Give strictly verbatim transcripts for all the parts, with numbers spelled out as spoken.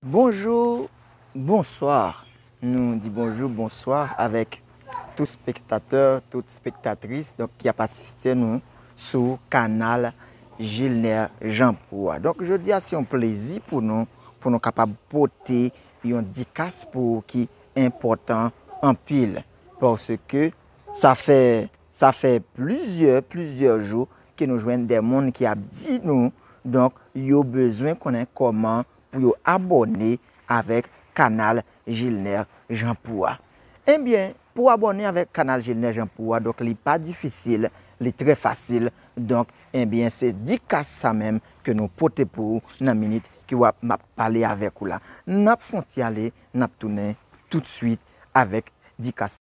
Bonjou, bonswa. Nou di bonjou, bonswa avèk tout spektatè, tout spektatris, donk, ki ap asiste nou sou kanal Gilner Jean Pou a. Donk, jodi a, se yon plezi pou nou, pou nou kapab pote yon dikas pou ou ki enpòtan anpil, paske sa fè, sa fè plizyè, plizyè jou ke nou jwenn de moun ki ap di nou, donk, yo bezwen konnen kòman pou yo abòne avèk kanal Gilner Jean Pou a. Ebyen, pou abòne avèk kanal Gilner Jean Pou a, donk, li pa difisil, li trè fasil. Donk, ebyen, se dikas sa menm ke nou pote pou ou nan minit ke w ap, m ap pale avèk ou la. N ap fè yon ti ale, n ap tounen toutswit avèk dikas.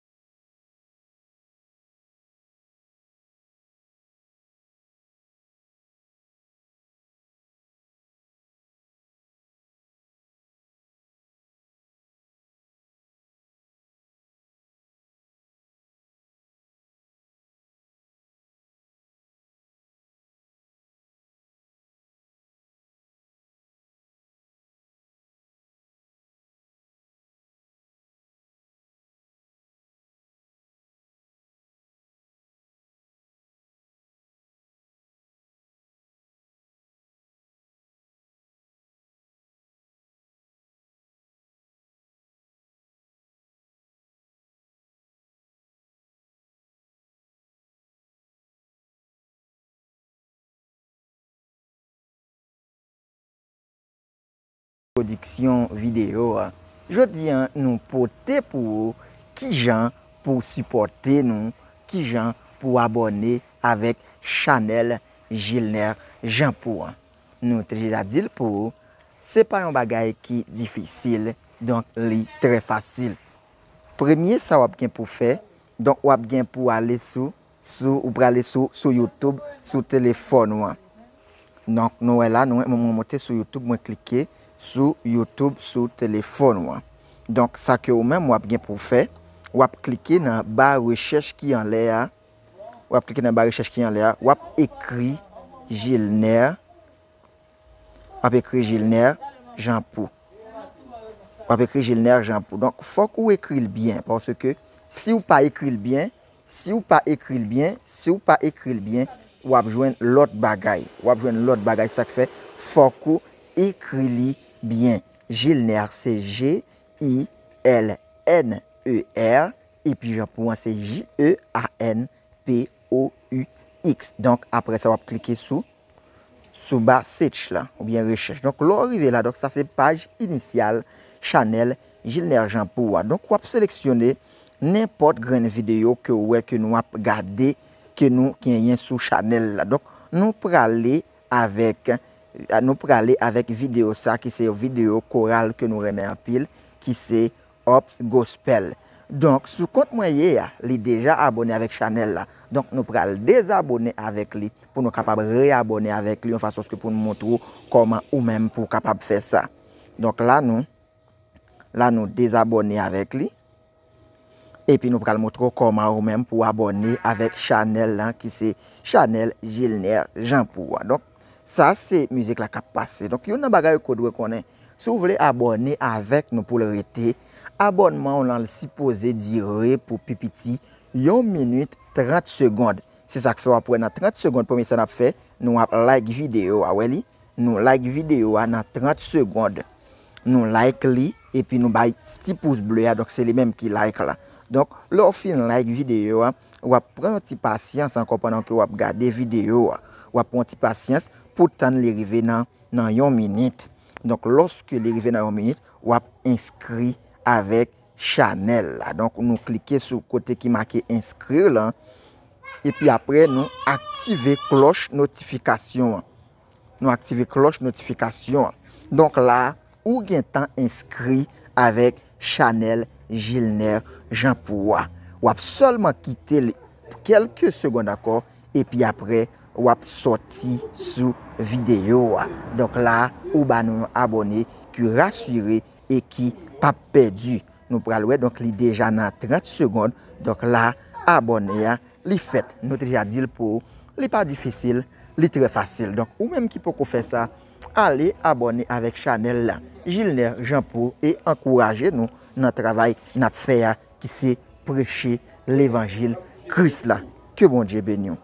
Pwodiksyon videyo a. Jodi a, nou pote pou ou kijan pou w sipòte nou, kijan pou w abòne avèk chanèl Gilner Jean Pou an. Nou te deja di l pou ou, se pa yon bagay ki difisil, donk li trè fasil. Premye sa w ap gen pou fè, donk w ap gen pou ale sou, sou, ou prale sou, sou YouTube, sou telefòn ou an. Donk, nou wè la, nou, mwen, mwen monte sou YouTube, mwen klike sou YouTube sou telefòn ou an. Donk, sa ke ou menm w ap gen pou fè, w ap klike nan ba rechèch ki anlè a, w ap klike nan ba rechèch ki anlè a, w ap ekri Gilner, w ap ekri Gilner Jean Pou. W ap ekri Gilner Jean Pou. Donk, fòk ou ekri l byen, paske si w pa ekri l byen, si w pa ekri l byen, si w pa ekri l byen, w ap jwenn lòt bagay. W ap jwenn lòt bagay, sa k fè fòk ou ekri li byen. Gilner, se G I L N E R, epi Jean Pou an se J E A N P O U X. Donk, apre sa, w ap klike sou, sou ba search la, oubyen rechèch. Donk, lè w rive la, donk, sa se paj inisyal chanèl Gilner Jean Pou a. Donk, w ap seleksyone nenpòt grenn videyo ke w wè ke nou ap gade, ke nou genyen sou chanèl la. Donk, nou prale avèk, nou prale avèk videyo sa ki se yon videyo koral ke nou renmen anpil, ki se Ops Gospel. Donk, sou kont mwen ye a, li deja abòne avèk chanèl la. Donk, nou pral dezabòne avèk li pou nou kapab reyabòne avèk li yon fason ke pou nou montre w kòman ou menm pou w kapab fè sa. Donk, la nou, la nou dezabòne avèk li. Epi nou pral montre w kòman ou menm pou w abòne avèk chanèl lan ki se chanèl Gilner Jean Pou a. Donk, sa se mizik la k ap pase. Donk, youn nan bagay ke w dwe konnen, si w vle abòne avèk nou pou l rete, abònman w lan l sipoze dire pou pi piti yon minit trant segonn. Se sa k fè w ap wè nan trant segonn, premye sa n ap fè, nou ap like videyo a, wè li? Nou like videyo a nan trant segonn. Nou like li, epi nou bay ti pous ble a, donk se li menm ki like la. Donk, lè w fin like videyo a, w ap pran yon ti pasyans ankò pandan ke w ap gade videyo a. W ap pran yon ti pasyans pou tann li rive nan, nan yon minit. Donk, lòske li rive nan yon minit, w ap enskri avèk chanèl la. Donk, nou klike sou kote ki make inscrire lan, epi apre, nou aktive klòch notifikasyon an. Nou aktive klòch notifikasyon an. Donk, la, ou gentan enskri avèk chanèl Gilner Jean Pou a. W ap sèlman kite l pou kèlke segonn ankò, epi apre, w ap sòti sou videyo a. Donk, la, ou ba nou yon abòne ki rasire e ki p ap pèdi. Nou pral wè, donk, li deja nan trant segonn. Donk, la, abòne a, li fèt. Nou te deja di l pou ou, li pa difisil, li trè fasil. Donk, ou menm ki poko fè sa, ale abòne avèk chanèl la Gilner Jean Paul e ankouraje nou nan travay n ap fè a, ki se preche levanjil Kris la. Ke Bondye beni w.